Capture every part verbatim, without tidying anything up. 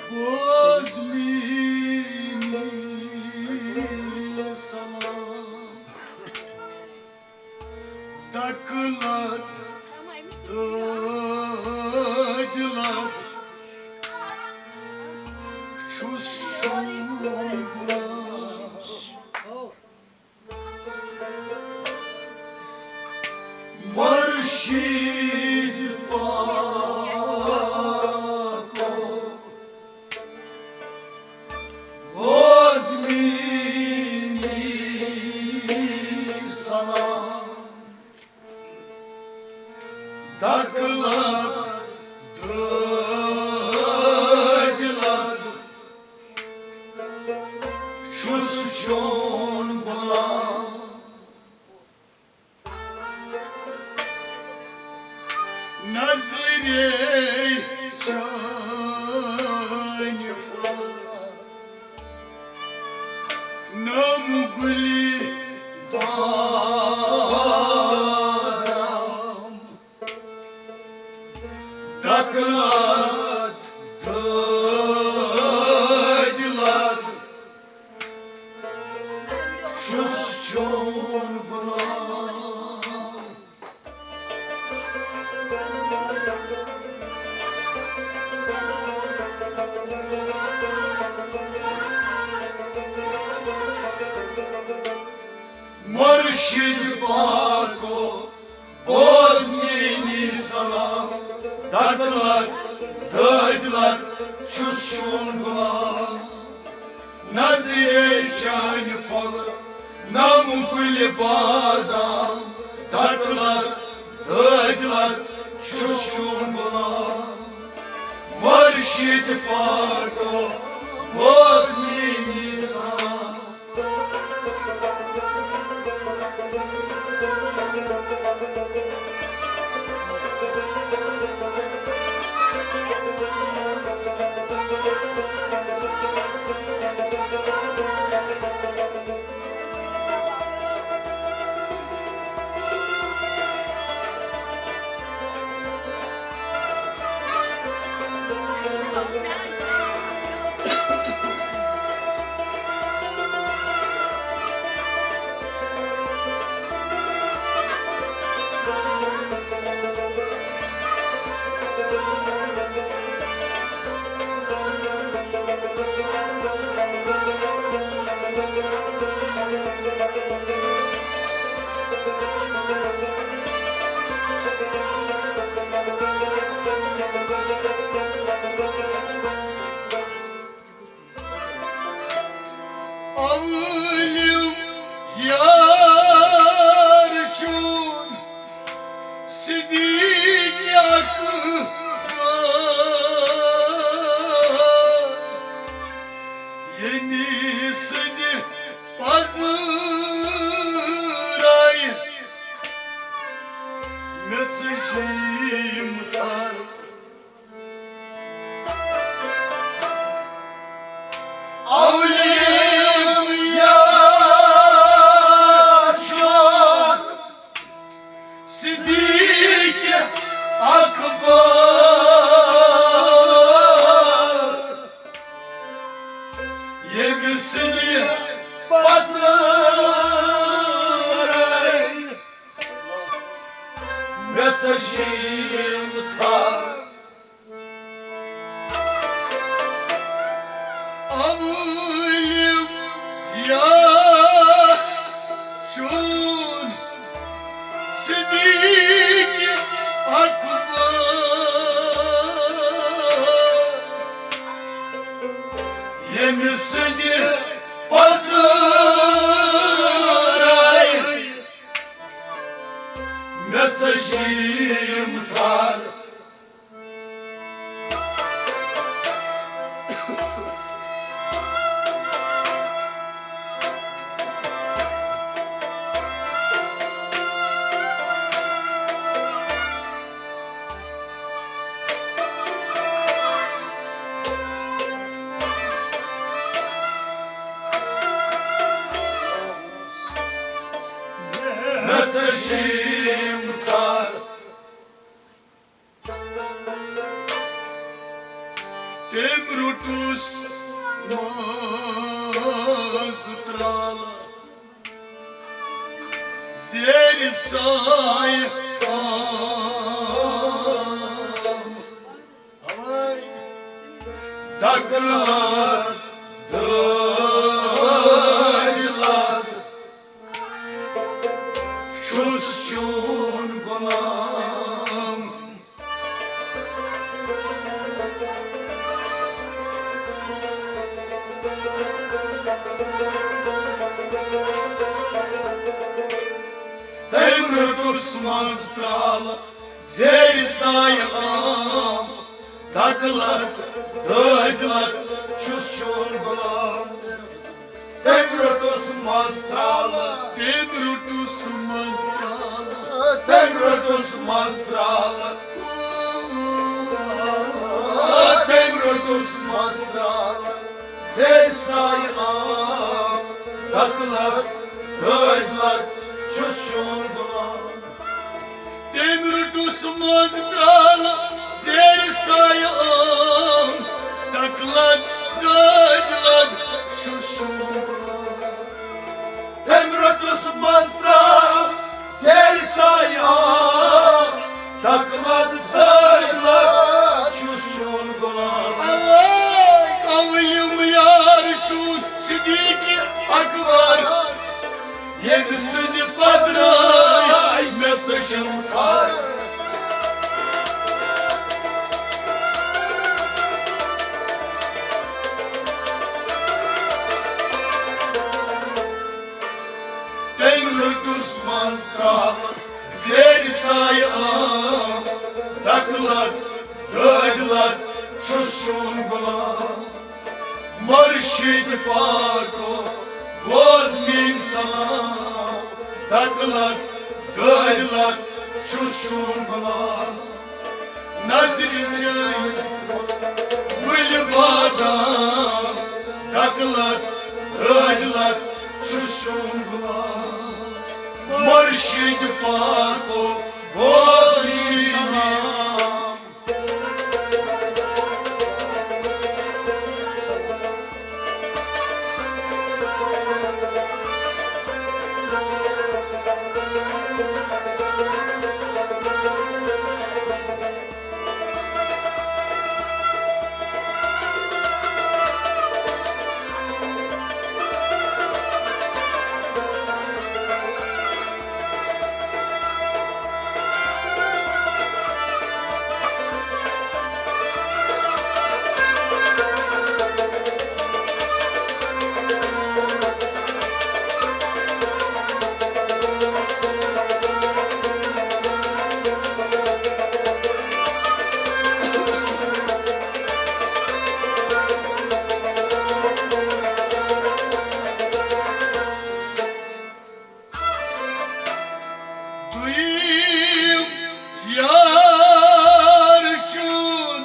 بوز میٛٲنی سلام۔ دکہٕ لد، دٲدۍ لد، چھُس چون غلام۔ مرشد پاکو، بوز میٛٲنی سلام۔ دکہٕ لد، دٲدۍ لد، چھُس چون غلام۔ نظرے چانہِ پھلہٕ، نم گُلِ بادام۔ دکہٕ لد، دٲدۍ لد، چھُس چون غلام۔ مرشد پاکو، بوز میٛٲنی سلام۔ دکہٕ لد، دٲدۍ لد، چھُس چون غلام۔ نظرے چانہِ پھلہٕ، نم گُلِ بادام۔ دکہٕ لد، دٲدۍ لد، چھُس چون غلام۔ مرشد پاکو، بوز میٛٲنی سلام۔ اولم یار چون صدیق اکبر، ییٚمہِ سٕنٛدِ پزرایہِ مےٚ ژٔجۍ یِم تھر۔ اولم یار چون صدیق اکبر، ییٚمہِ سٕنٛدِ پزرایہِ مےٚ ژٔجۍ یِم تھر۔ اولم یار چون صدیق اکبر، ییٚمہِ سٕنٛدِ پزرایہِ مےٚ ژٔجۍ یِم تھر۔ مےٚ ژٔجۍ یِم تھر۔ روٚٹُس منٛز ترٛالہٕ زیرِ سایہِ عام۔ دکہٕ لد، دٲدۍ لد، چھُس چون غلام۔ تٔمۍ روٚٹُس منٛز ترٛالہٕ زیرِ سایہِ عام۔ دکہٕ لد، دٲدۍ لد، چھُس چون غلام۔ تٔمۍ روٚٹُس منٛز ترٛالہٕ۔ تٔمۍ روٚٹُس منٛز ترٛالہٕ۔ تٔمۍ روٚٹُس منٛز ترٛالہٕ۔ تٔمۍ روٚٹُس منٛز ترٛالہٕ۔ زیر سایہِ عام۔ دکہٕ لد، دٲدۍ لد، چھُس چون غلام۔ تٔمۍ روٚٹُس منٛز ترٛالہٕ زیر سایہِ عام۔ دکہٕ لد، دٲدۍ لد، چھُس چون غلام۔ تٔمۍ روٚٹُس منٛز ترٛالہٕ زیر سایہِ عام۔ دکہٕ لد، دٲدۍ لد، چھُس چون غلام۔ اوے، اولِم یار چون صدیق اکبر۔ ییٚمہِ سٕنٛدِ پزرٲے مےٚ ژٔجِم تھر۔ تٔمۍ روٚٹُس منٛز ترٛالہٕ زیر سایہِ عام۔ دکہٕ لد، دٲدۍ لد، چھُس چون غلام۔ مرشد پاکو، بوز میٲنۍ سلام۔ دکہٕ لد، دٲدۍ لد، چھُس چون غلام۔ نظرِ چٲنۍ گُلہِ بادام۔ دکہٕ لد، دٲدۍ لد، چھُس چون غلام۔ مرشد پاکو، بوز میٲنۍ سلام۔ دوٚیِم یار چون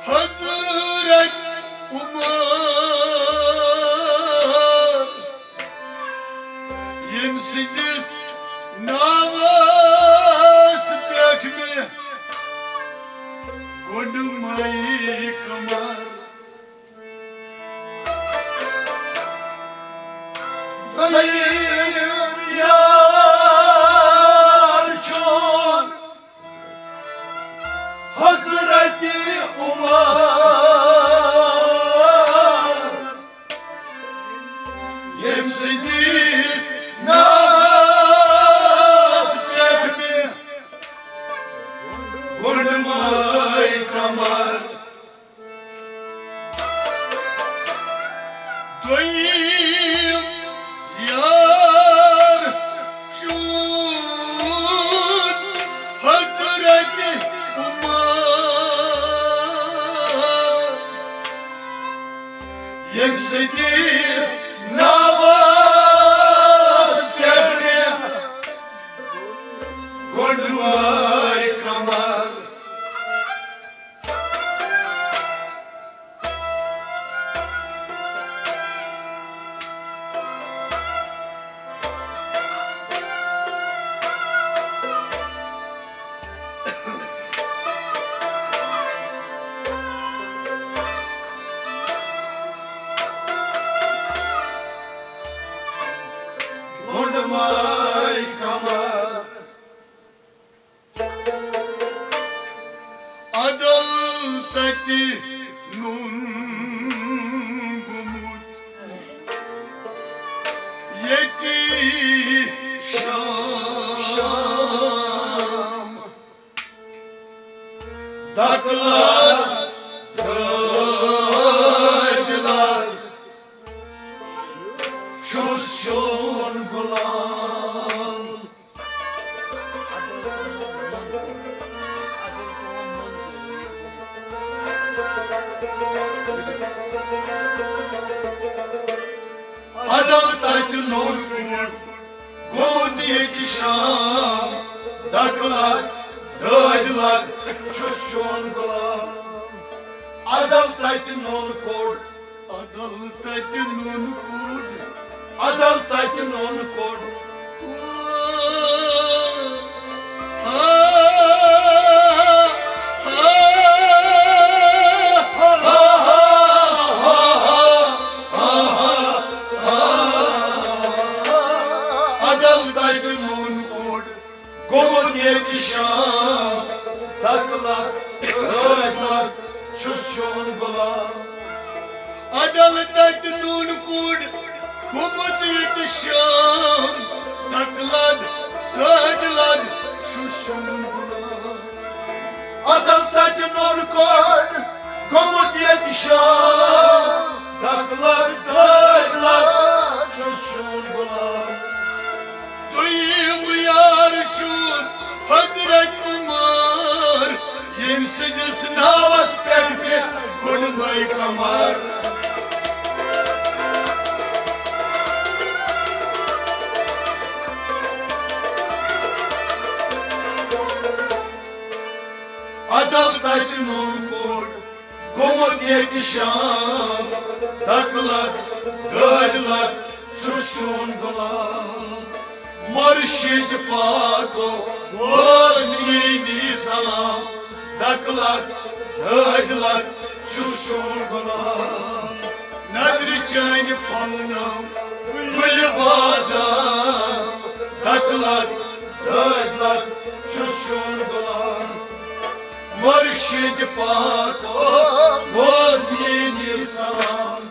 حضرت عمر، ییٚمہِ سٕنٛدِس ناوَس پٮ۪ٹھ مےٚ گوٚنٛڈمَے قمر۔ دوٚیِم یار چون حضرت عمر، ییٚمہِ سٕنٛدِس ناوَس پٮ۪ٹھ مےٚ گوٚنٛڈمَے قمر۔ دوٚیِم یار چون حضرت عمر، ییٚمہِ سٕنٛدِس ناوَس پٮ۪ٹھ مےٚ گوٚنٛڈمَے قمر۔ نوٗن گوٚمُت ییٚتی شام۔ دکلر، دٲدۍ لر، چھُس چون غلام۔ عدل تتہِ نوٚن کوٚر، گوٚمُت ییٚتہِ شام۔ دکلر، دٲدۍ لر، چھُس چون غلام۔ عدل تتہِ نوٚن کوٚر، عدل تتہِ نوٚن کوٚر۔ عدل تتہِ نوٚن کوٚر۔ عدل تتہِ نوٚن کوٚر۔ گوٚمُت ییٚتہِ شام۔ دکلر، دٲدۍ لر، چھُس چون غلام۔ عدل تتہِ نوٗن کوٚر، گوٚمُت ییٚتہِ شام۔ دکلر، دٲدۍ لر، چھُس چون غلام۔ عدل تتہِ نوٚن کوٚر، گوٚمُت ییٚتہِ شام۔ دکلر، دٲدۍ لر، چھُس چون غلام۔ دوٚیِم یار چھُن حضرت عمر، ییٚمہِ سٕنٛدِس ناوس پٮ۪ٹھ مےٚ گوٚنمے قمر۔ عدل تتہِ نوٚن کوٚر، گوٚمُت ییٚتہِ شام۔ دکلر، دٲدۍ لر، چھُس چون غلام۔ مرشد پاکو بوز میٛٲنی سلام۔ دکلر، دٲدۍ لر، چھُس چون غلام۔ نظرِ چانہِ پھۄلنٲو گُلہِ بادام۔ دکلر، دٲدۍ لر، چھُس چون غلام۔ مرشد پاکو بوز میٛٲنی سلام۔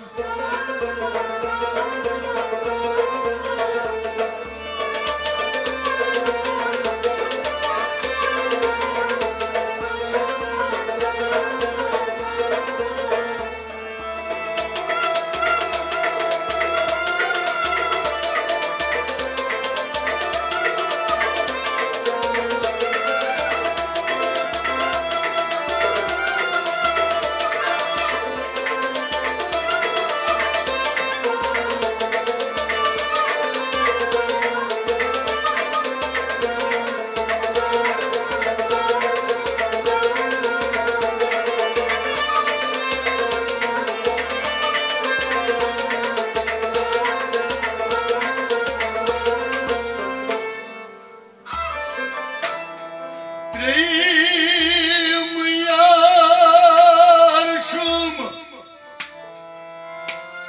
ترٛیٚیِم یار چھُم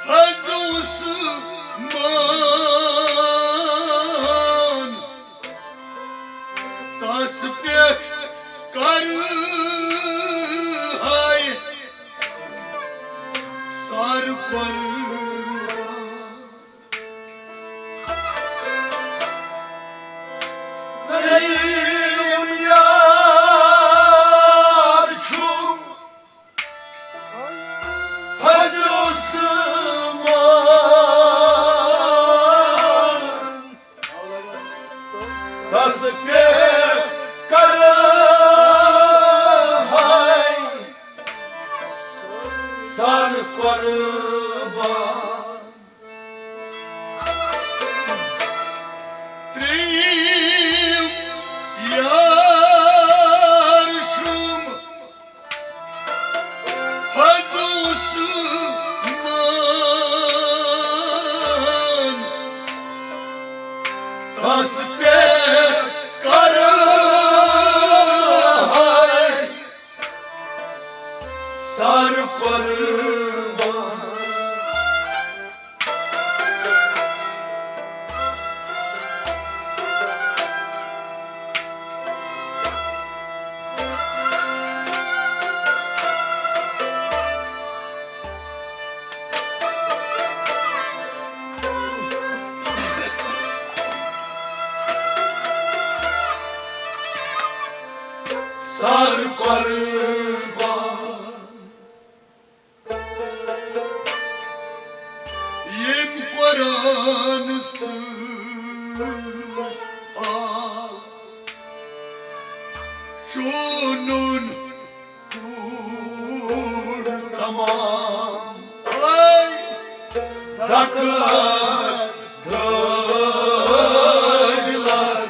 حض عثمان، تس پٮ۪ٹھ کرٕ ہاے سر قربان۔ ترٛیٚیِم یار چھُم حض عثمان، تس پٮ۪ٹھ کرٕ ہاے سر قربان۔ ترٛیٚیِم یار چھُم حض عثمان، تس پٮ۪ٹھ کرٕ ہاے سر قربان۔ سۭتۍ آو چونُن کوٗر تمام۔ اے دکہٕ لد، دٲدۍ لد،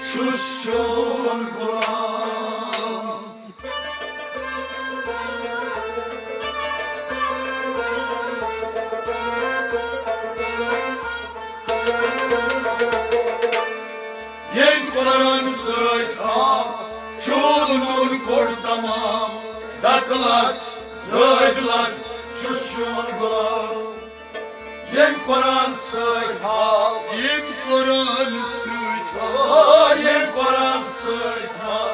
چھُس چون غلام۔ ییٚمۍ قرآن سۭتۍ آو چون نوٚن کوٚڑ تمام۔ دکہٕ لد، دٲدۍ لد، چھُس چون غلام۔ ییٚمۍ قرآن سۭتۍ آو، ییٚمۍ قرآن سۭتۍ آو، ییٚمۍ قرآن سۭتۍ آو۔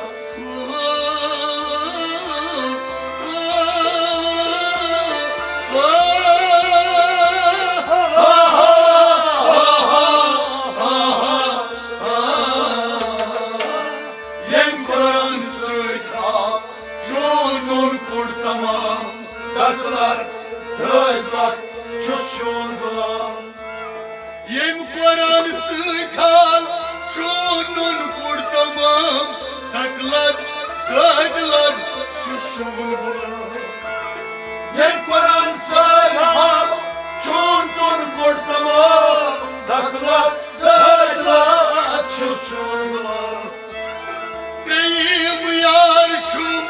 ییٚمۍ قرآن سۭتۍ آو چون نوٚن کوٚڑ تمام۔ دکہٕ لد، دٲدۍ لد، چھُس چون غلام۔ ییٚمۍ قرآن سۭتۍ آو چون نوٚن کوٚڑ تمام۔ دکہٕ لد، دٲدۍ لد، چھُس چون غلام۔ ییٚمۍ قرآن سۭتۍ آو چون نوٚن کوٚڑ تمام۔ دکہٕ لد، دٲدۍ لد، چھُس چون غلام۔ ترٛیٚیِم یار چھُم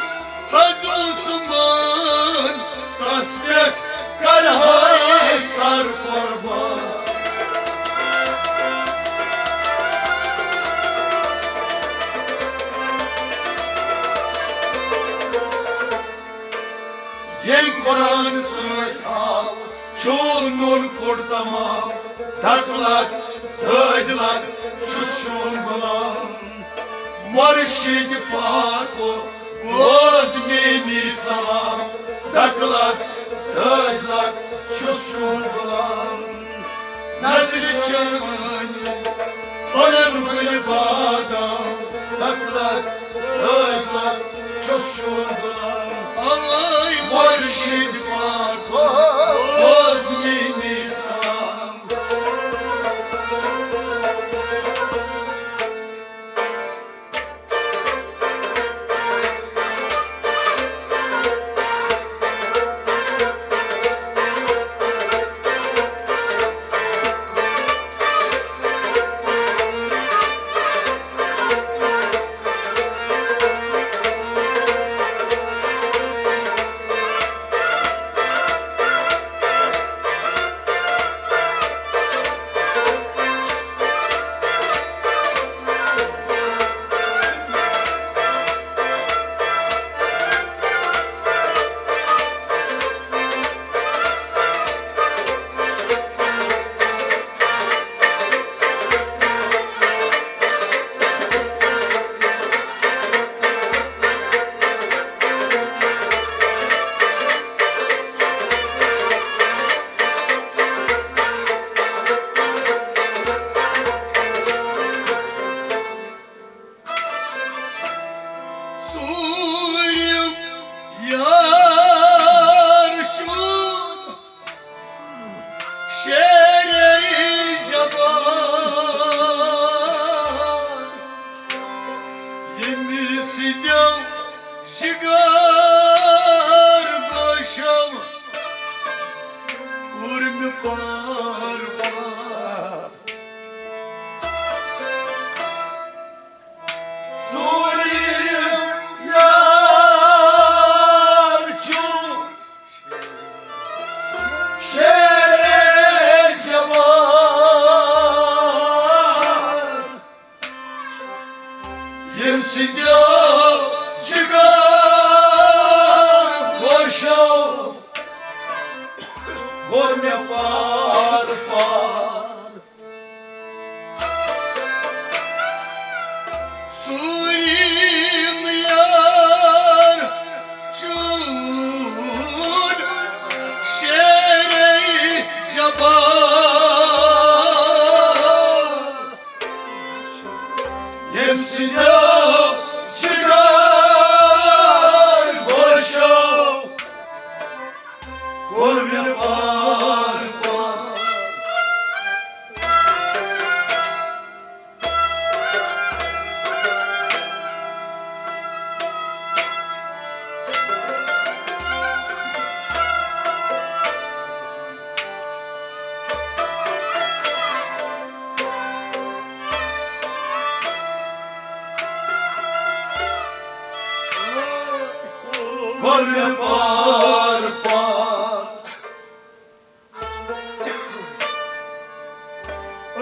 حض عثمان، تس پٮ۪ٹھ کرہاے سر قربان۔ ییٚمۍ قرآن سۭتۍ آو چون نوٚن کوٚڑ تمام۔ دکہٕ لد، دٲدۍ لد، چھُس چون غلام۔ مرشد پاکو بوز میٛٲنی سلام۔ دکہٕ لد، دٲدۍ لد، چھُس چون غلام۔ نظرِ چانہِ پھٔلن گُلہِ بادام۔ دکہٕ لد، دٲدۍ لد، چھُس چون غلام۔ آے مرشد پاک، بوز میٛٲنی سلام۔ ژوٗرِم یار چھُم شیرے جبار، ییٚمہِ سٕنٛدیو جِگر گوشو کوٚر مےٚ پار پار۔ ژوٗرِم یار چھُ شیرے جبار، ییٚمہِ سٕنٛدیو جِگر گوشو کوٚر مےٚ پار پار۔ ژوٗرِم یار چون شیرے جبار، ییٚمہِ سٕنٛدیو جِگر گوشو کوٚر مےٚ پار پار۔ بار بار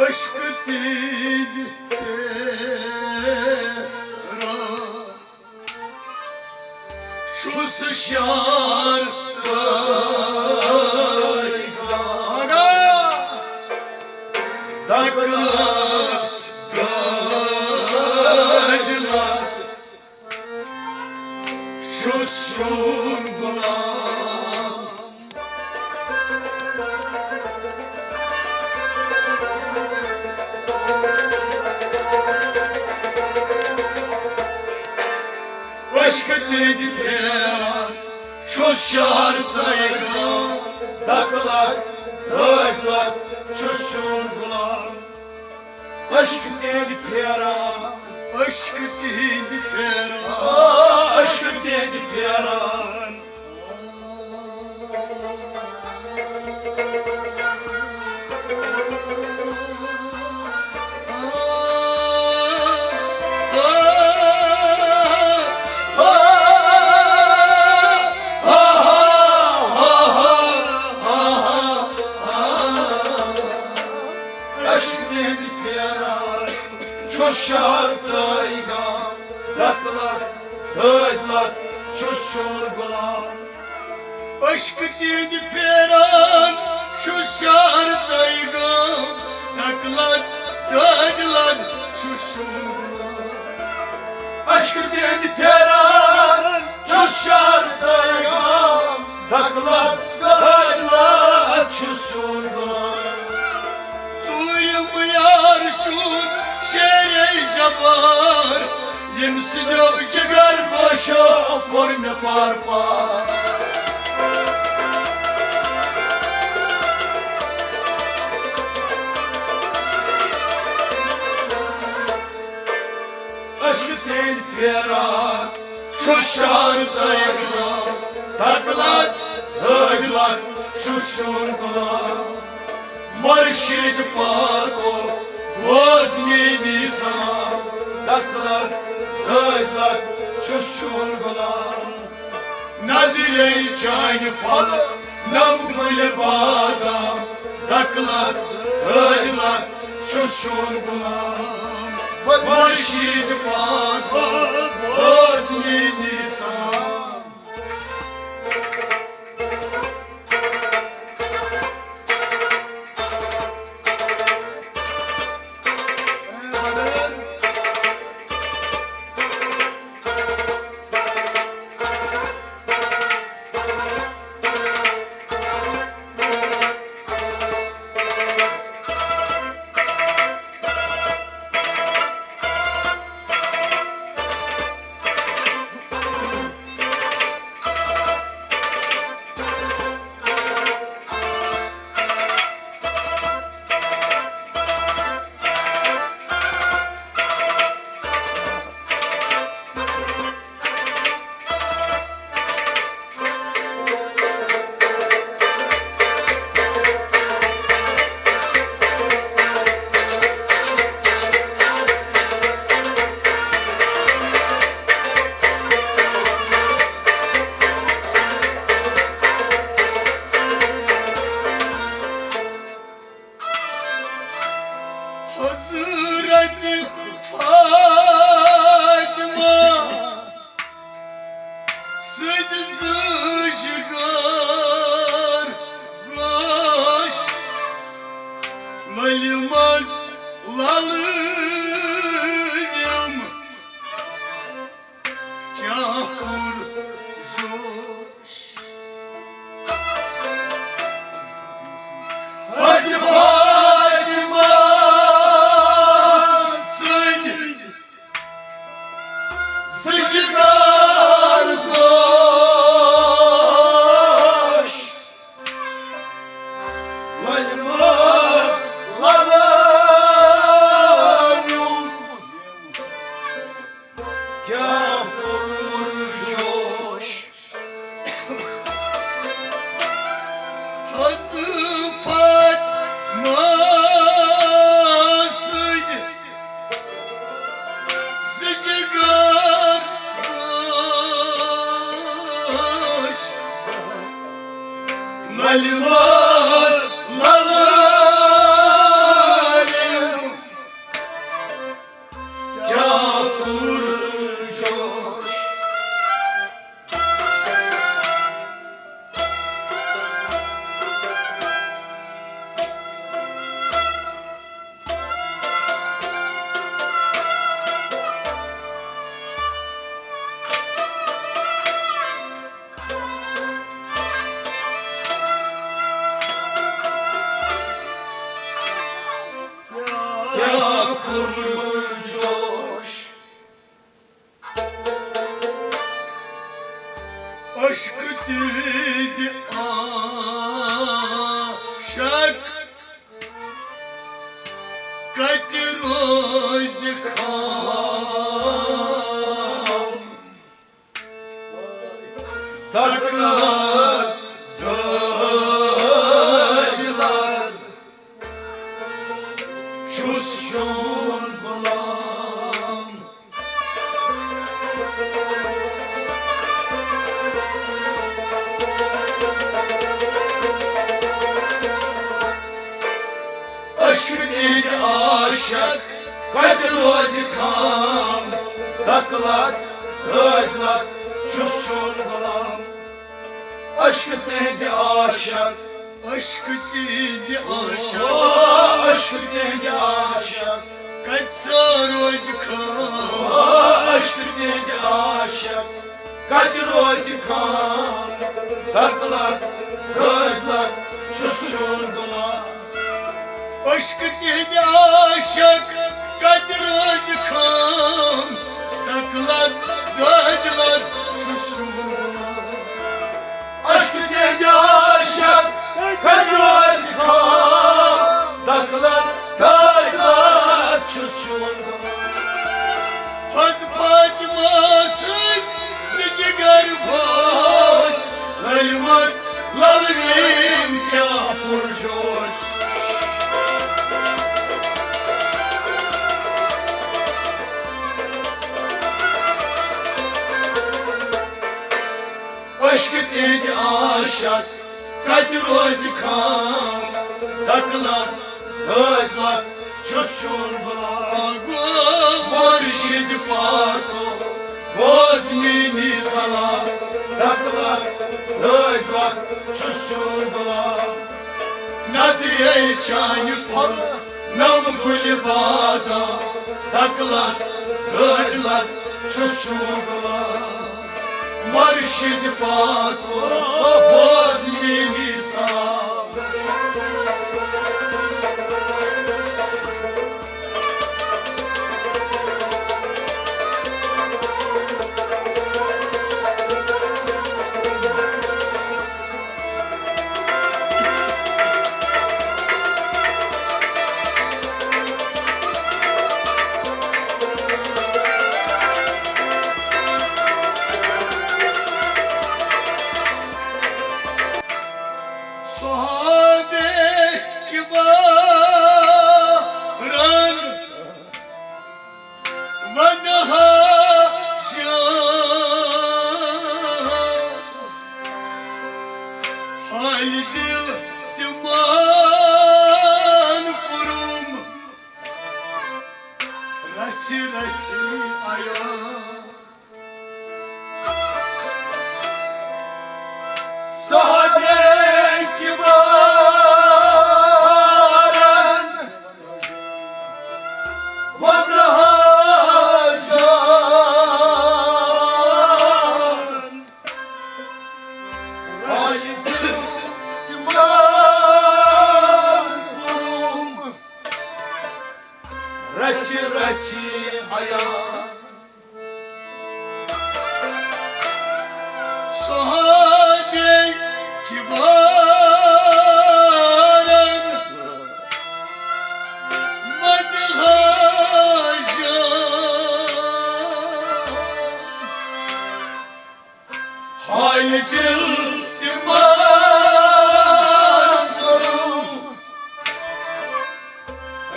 عشق تیٚلہِ پھیران چھُس شار تہٕ دکلک دٲدۍ لد چھُس چون غلام۔ عشق تیٚلہِ پھیران چھُس شار تہٕ دکلک دٲدۍ لد چھُس چون غلام۔ عشق تیٚلہِ پھیران، عشق تیٚلہِ پھیران، عشق تیٚلہِ پھیران۔ عشق تیٚلہِ پھیران چھُس شار تہٕ گام، دکلک دٲدۍ لد چھُس چون غلام۔ عشق تیٚلہِ پھیران چھُس شار تہٕ گام، دکلک دٲدۍ لد چھُس چون غلام۔ عشق تیٚلہِ پھیران چھُس شار تہٕ گام، دکلک دٲدۍ لد چھُس چون غلام۔ ژوٗرِم یار چون شیرے جبار، ییٚمہِ سٕنٛدیو جگر گوشو کوٚر مےٚ پار پار۔ عشق تیٚلہِ پھیران چھُس شار تہٕ گام، دکلک دٲدۍ لد چھُس چون غلام۔ مرشد پاکو بوز میٲنی سلام، دکلک دٲدۍ لد چھُس چون غلام۔ نظرے چانہِ پھل نم گُلہِ بادام، دکلک دٲدۍ لد چھُس چون غلام۔ مرشد پاکو بوز میٲنی سلام۔ الماس للارم کیا پرجوش۔ کیا پرجوش۔ عشق تہنٛدِ عاشق کتہِ روزِ خام۔ تکلہٕ دٲدۍ لد چھُس چون غلام۔ عشق تہنٛدِ عاشق کتہِ روزِ خام۔ تکلہٕ دٲدۍ لد چھُس چون غلام۔ عشق تہنٛدِ عاشق۔ عشق تہنٛدِ عاشق۔ عشق تہنٛدِ عاشق۔ کتہِ سا روزِ خام۔ عشق تہنٛدِ عاشق۔ کتہِ روزِ خام۔ تکلہٕ دٲدۍ لد چھُس چون غلام۔ عشق تہنٛدِ عاشق کتہِ روزِ خام۔ تکلہٕ دٲدۍ لد چھُس چون غلام۔ عشق تہنٛدِ عاشق کتہِ روزِ خام۔ تکلہٕ دٲدۍ لد چھُس چون غلام۔ حض فاطمہ سٕنٛدۍ زٕ جگر بوش، للہِ منٛز للہٕ رحیم کیا پرجوش۔ عشق تہنٛدِ عاشق کتہِ روزِ خام۔ تکلہٕ دٲدۍ لد چھُس چون غلام۔ گو مرشد پاکو بوز میٛٲنی سلام۔ تکلہٕ دٲدۍ لد چھُس چون غلام۔ نظرے چانہِ پھۄلہٕ نم گُلہِ بادام۔ تکلہٕ دٲدۍ لد چھُس چون غلام۔ مرشد پاکو بوز میٛٲنی سلام۔ صحابہ کبارن وندہا جان، حال دل تِمن کوٚرُم رژھِ رژھِ عیان۔ صحابہ کبارن وندہا جان، رژھِ دل تِمن کوٚرُم رژھِ رژھِ عیان۔ صحابہ کبارن مدہا جان، حال دل تِمن کوٚرُم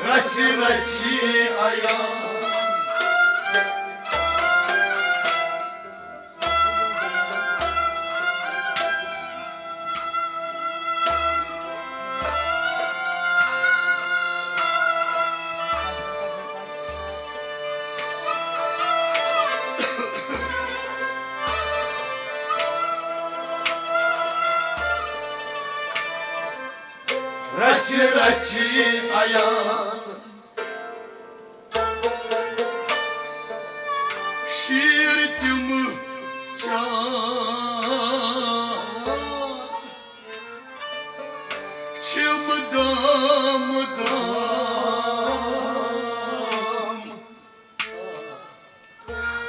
رژھِ رژھِ عیان۔ رژھِ رژھِ عیال۔ شیٖر تِم چار چھِم دام دام۔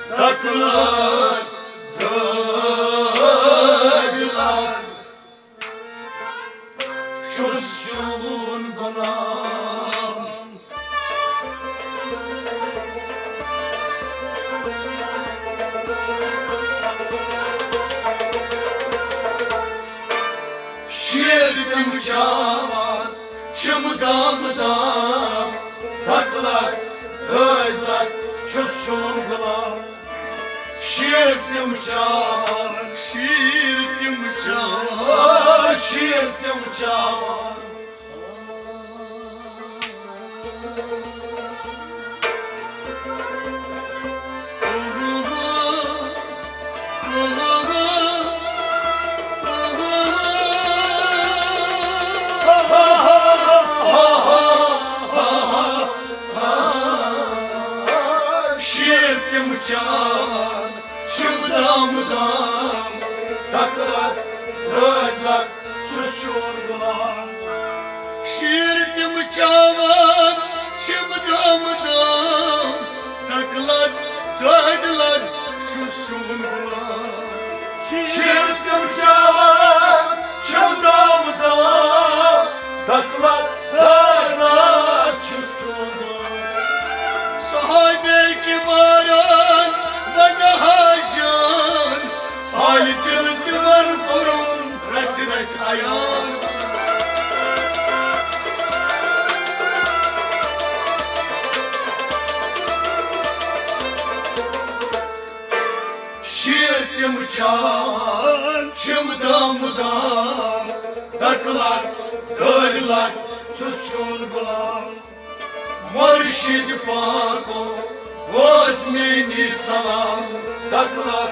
تکلار دٲدۍ لد چھُس چون غلام۔ شیر تِم چاوان چھِم دام دام۔ تکلار دٲدۍ لد چھُس چون غلام۔ شیر تِم چاوان، شیر تِم چاوان، شیر تِم چاوان۔ شیر تِم چاوان چھِم دام دام۔ تکلار دٲدۍ لد چھُس چون غلام۔ شیر تِم چاوان چھِم دام دام۔ تکلار دٲدۍ لد چھُس چون غلام۔ شیر تِم چاوان چھِم دام دام۔ تکلار دٲدۍ لد چھُس چون غلام۔ صحابے کبارن ونہا جان، حال دل تِمن کوٚرُم رژھِ رژھِ عیان۔ شیر تِم چاوان چھِم دام دام۔ تکلار دٲدۍ لد چھُس چون غلام۔ مرشد پاکو بوز میٲنی سلام۔ تکلار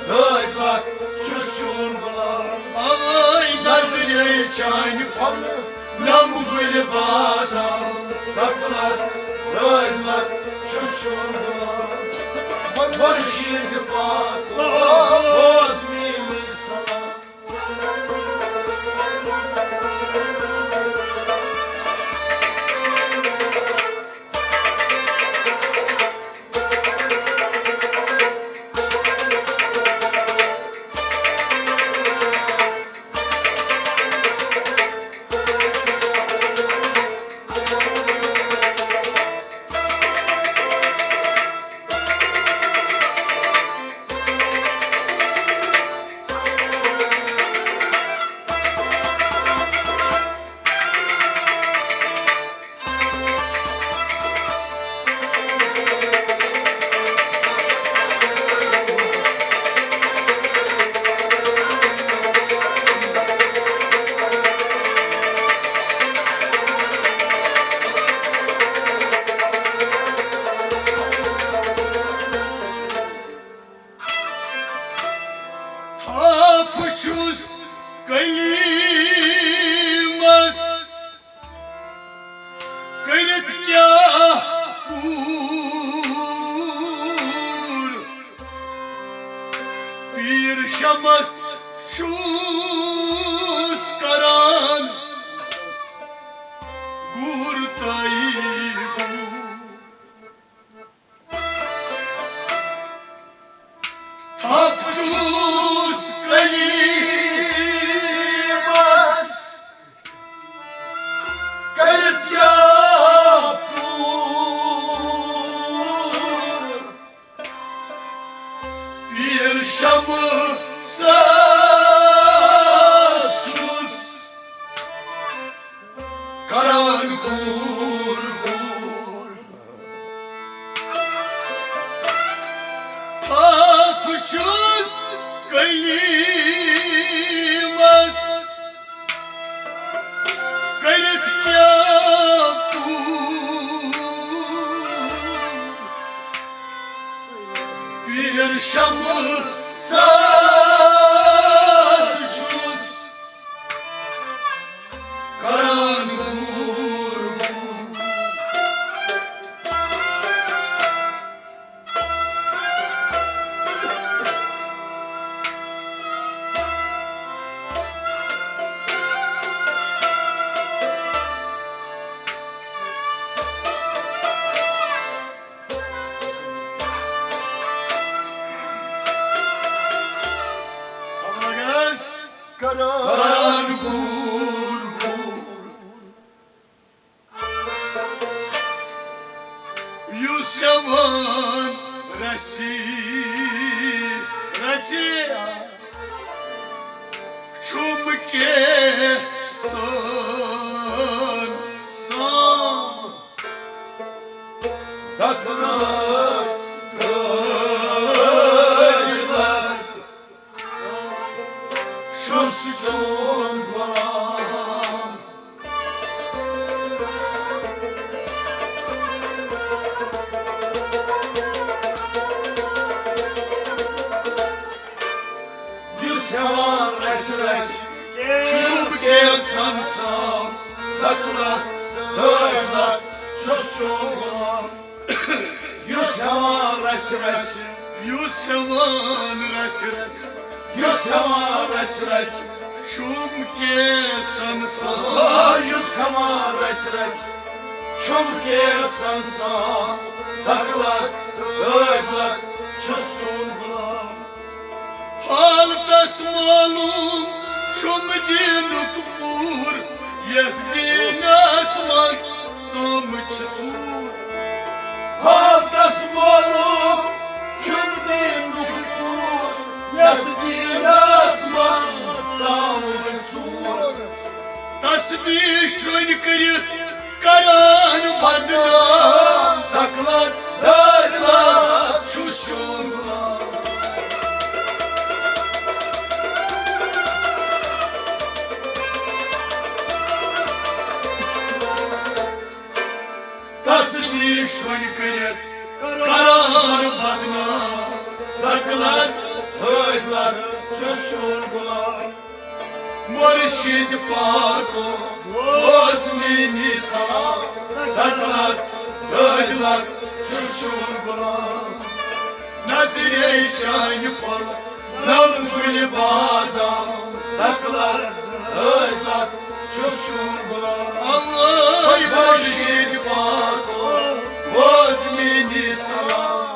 دٲدۍ لد چھُس چون غلام۔ اوے نظرے چانہِ پھلہٕ لمبہٕ گُلہِ بادام۔ تکلار دٲدۍ لد چھُس چون غلام۔ مرشد پاکو بوز میٲنی سلام۔ تھپھ چھُس کلیمس کٔرِتھ کیٛاہ کوٗر؟ پیٖر شمس چھُس کران گوٗر تہٕ گوٗر۔ تھپھ چھُس کلیمس کٔرِتھ کیٛاہ کوٗر؟ پیٖر شمس کران گوٗر گوٗر۔ یُس یِوان رَژھِ رَژھِ چھُم کینٛہہ سان سان۔ دَکہٕ لَتھ، دٲدۍ لَتھ، چھُس چون غلام۔ یُس ہٮ۪وان رَژھِ رَژھِ چھُم کینٛژھن سام۔ دَکہٕ لَتھ، دٲدۍ لَتھ، چھُس چون غلام۔ یُس ہٮ۪وان رَژھِ رَژھِ، یُس ہٮ۪وان رَژھِ رَژھِ، یُس ہٮ۪وان رَژھِ رَژھِ چھُم کینٛژھن سام۔ یُس ہٮ۪وان رَژھِ رَژھِ چھُم کینٛژھن سام۔ دَکہٕ لَتھ، دٲدۍ لَتھ، چھُس چون غلام۔ حالتس معلوم چھُم دیٖنُک پوٗر، یتھ دیٖنس منٛز ژامٕژ چھِ ژوٗر۔ حالتس معلوم چھُم دیٖنُک پوٗر، یتھ دیٖنس منٛز ژامٕژ چھِ ژوٗر۔ تسبیح شرٛنۍ کٔرِتھ کران بدنام، دَکہٕ لَتھ، دٲدۍ لَتھ، چھُس چون غلام۔ تسبیح شرٛنۍ کٔرِتھ کران بدنام، دَکہٕ لَتھ، دٲدۍ لَتھ، چھُس چون غلام۔ مُرشِد پاکو بوز میٛٲنی صلاح، دَکہٕ لَتھ، دٲدۍ لَتھ، چھُس چون غلام۔ نظرے چانہِ پھۄلہٕ نَم گُلہِ بادام، دَکہٕ لَتھ، دٲدۍ لَتھ، چھُس چون غلام۔ اوے مُرشِد پاکو بوز میٛٲنی صلاح۔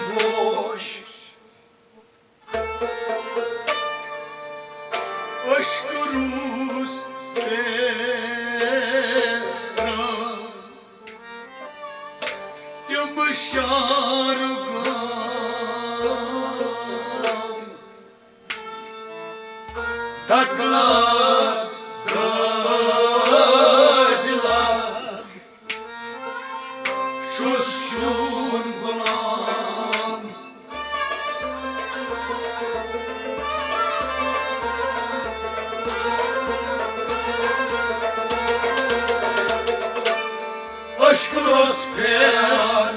بوش۔ اشکروس پیرا تم شار گام۔ دکلک دٲدۍ لگ چھُس چون غلام۔ اشکروس پیران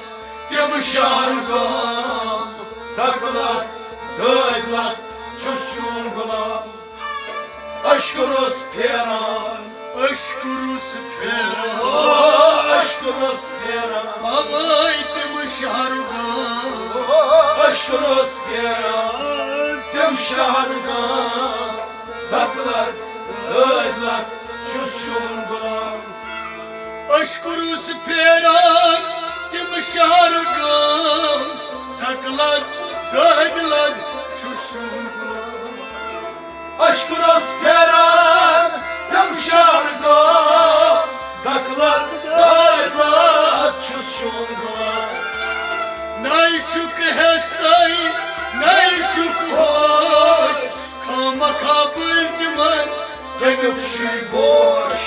تم شار گام۔ دکلک دٲدۍ لگ چھُس چون غلام۔ اشکروس پیران، اشکروس پیران، اشکروس پیران۔ آے تم شار گام۔ اشکروس پیران تم شار گام۔ دکلک دٲدۍ لگ چھُس چون غلام۔ اشکروس پیران تم شار گام۔ دکلک دٲدۍ لگ چھُس چون غلام۔ اشکروس پیران تم شار گام۔ دکلک دٲدۍ لگ چھُس چون غلام۔ نَے چھُکھ ہیستَے، نَے چھُکھ ہوش۔ خامخا بٔلۍ تِمن کَمیُک چھُے بوش۔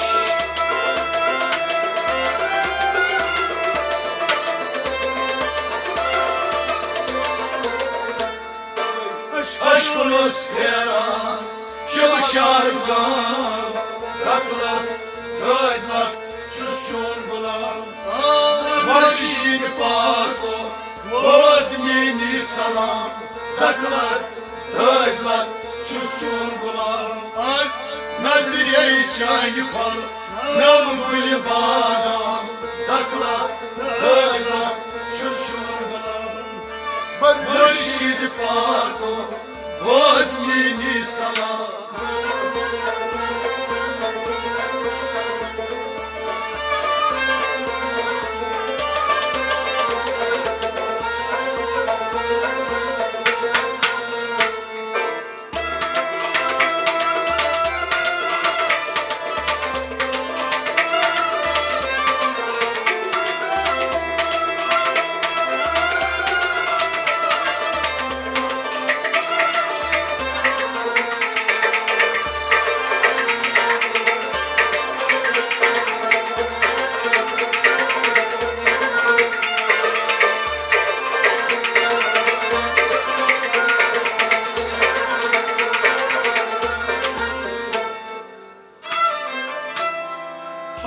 اشکروس پیران شب شار گام۔ دکلک دٲدۍ لگ چھُس چون غلام۔ مرشد پاکو بوز میٲنی سلام۔ دکلک دٲدۍ لگ چھُس چون غلام۔ از نظرے چانہِ پھل نم گُلہِ بادام۔ دکلک دٲدۍ لگ چھُس چون غلام۔ مرشد پاکو بوز میٲنی سلام۔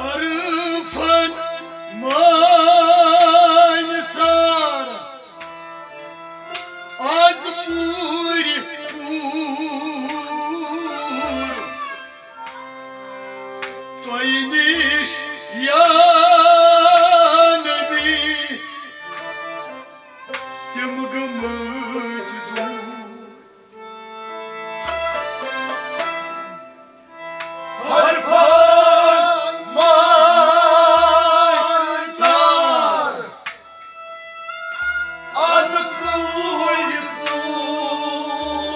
حرفن مانۍ ژار از پوٗرِ پوٗر تۄہہِ نِش یا نبی، تِم گٔمٕتۍ دوٗر۔ حرفن مانۍ ژار از پوٗرِ پوٗر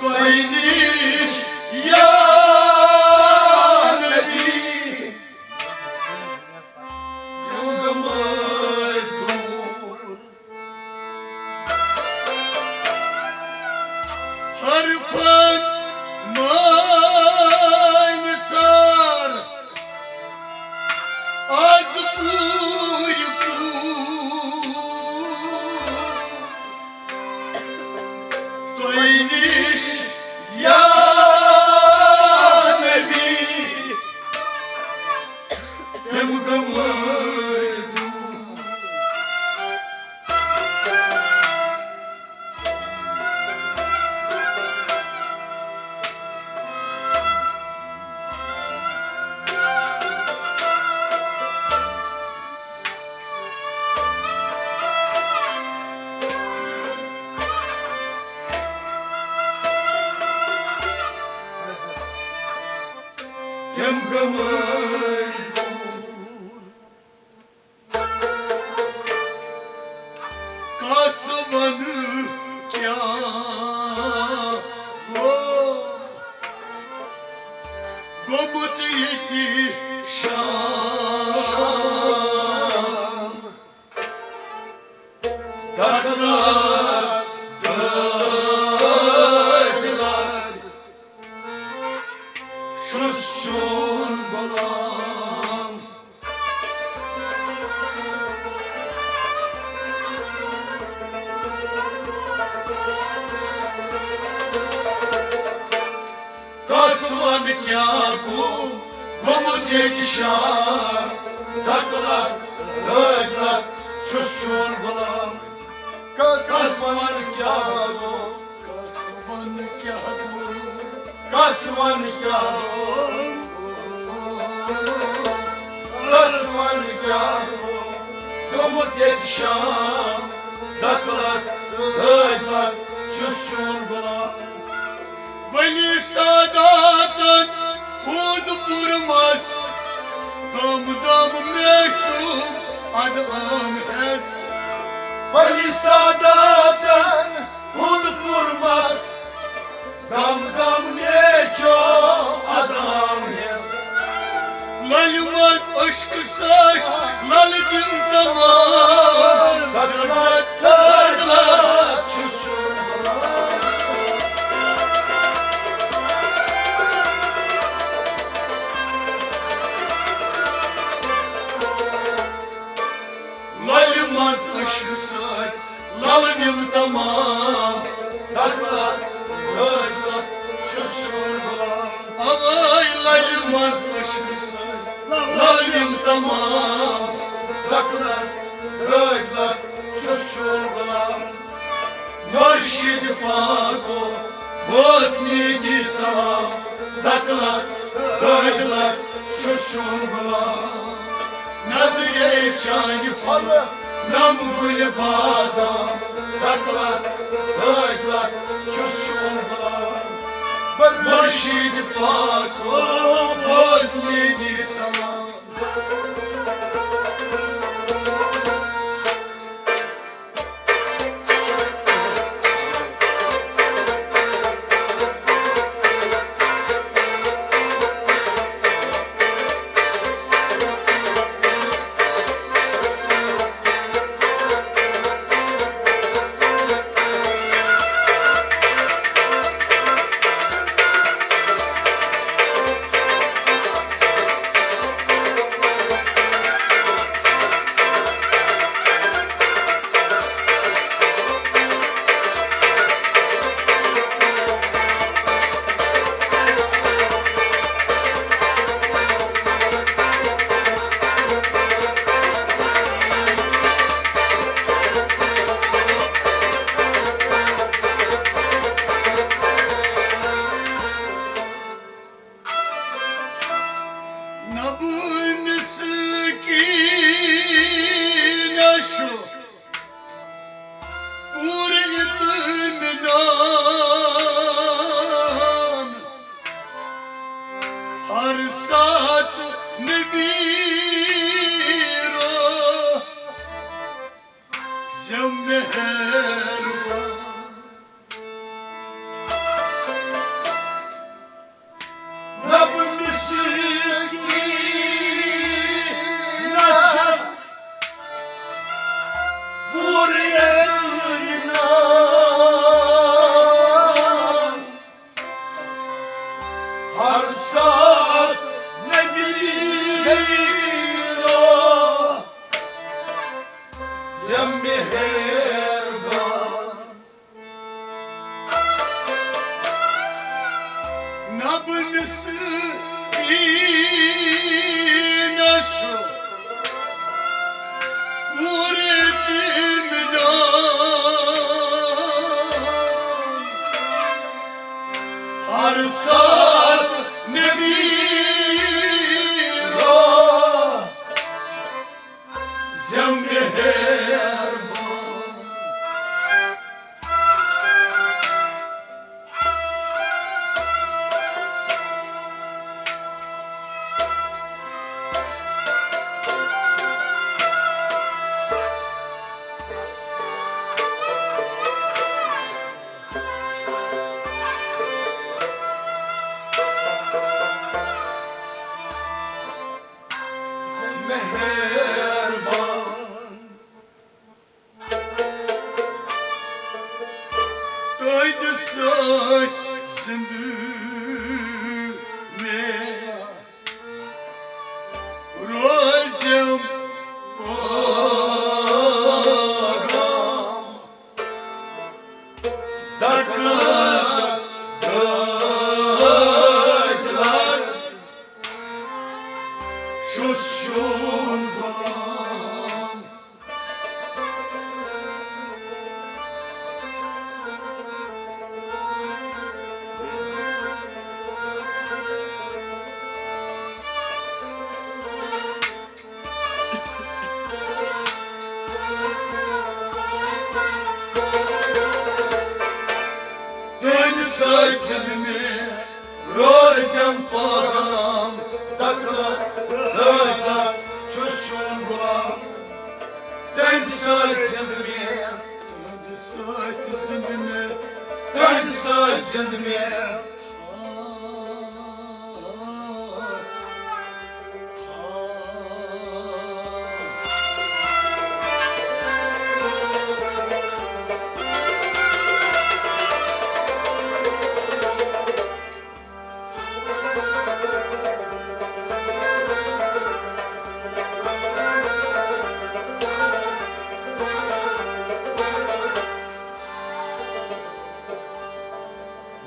تۄہہِ نِش یا نبی، تِم گٔمٕتۍ وَنہٕ کیٛاہ گوٚو گوٚمُت ییٚتہِ شام۔ دَکہٕ لَگ، دٲدۍ لَگ، چھُس چون غلام۔ کس ون کیٛاہ گوٚو، گوٚمُت ییٚتہِ شام۔ دَکہٕ لَگ، دٲدۍ لَگ، چھُس چون غلام۔ کس ون کیٛاہ گوٚو، کس ون کیٛاہ گوٚو، کس ون کیٛاہ گوٚو، کس ون کیٛاہ گوٚو، گوٚمُت ییٚتہِ شام۔ دَکہٕ لَگ، دٲدۍ لَگ، چھُس چون غلام۔ ولی ساداتن ہُنٛد پُرمس، دم دم مےٚ چھُ ادام ہٮ۪س۔ ولی ساداتن ہُنٛد پُرمس، دم دم مےٚ چھُ ادام ہٮ۪س۔ للہِ منٛز عشقہٕ سۭتۍ لل تِم تمام۔ دَکہٕ لَگ، دٲدۍ لَگ، چھُس چون غلام۔ للہِ منٛز عشقہٕ سۭتۍ لل یِم تمام۔ دَکہٕ لَگ، دٲدۍ لَگ، چھُس چون غلام۔ اوے للہِ منٛز عشقہٕ سۭتۍ لل یِم تمام۔ دَکہٕ لَگ، دٲدۍ لَگ، چھُس چون غلام۔ مُرشِد پاکو بوز میٛٲنی سلام۔ دَکہٕ لَگ، دٲدۍ لَگ، چھُس چون غلام۔ نظرے چانہِ پھلہٕ نم گُلہِ بادام۔ دَکہٕ لَگ، دٲدۍ لَگ، چھُس چون غلام۔ مُرشِد پاکو بوز میٛٲنی سلام۔ نبہٕ مسکیٖن چھُ پوٗرٕ اطمینان، ہر ساتہٕ نبی رو زِ مہربان۔ رب مسکیٖن چھَس پوٗرٕ اطمینان۔ ہر ساتہٕ نبی رو زِ مہربان۔ نبہٕ مسکیٖن چھُ پوٗرٕ اطمینان۔ ہر ساتہٕ نبی رو زِ مہربان۔ تہنٛدِ سۭتۍ زِندٕ مےٚ روزٮ۪م پٲغام، تکلت، تکلت چھُس چون غلام۔ تہنٛدِ سۭتۍ زِندٕ مےٚ، تہنٛدِ سۭتۍ زِندٕ مےٚ، تہنٛدِ سۭتۍ زِندٕ مےٚ۔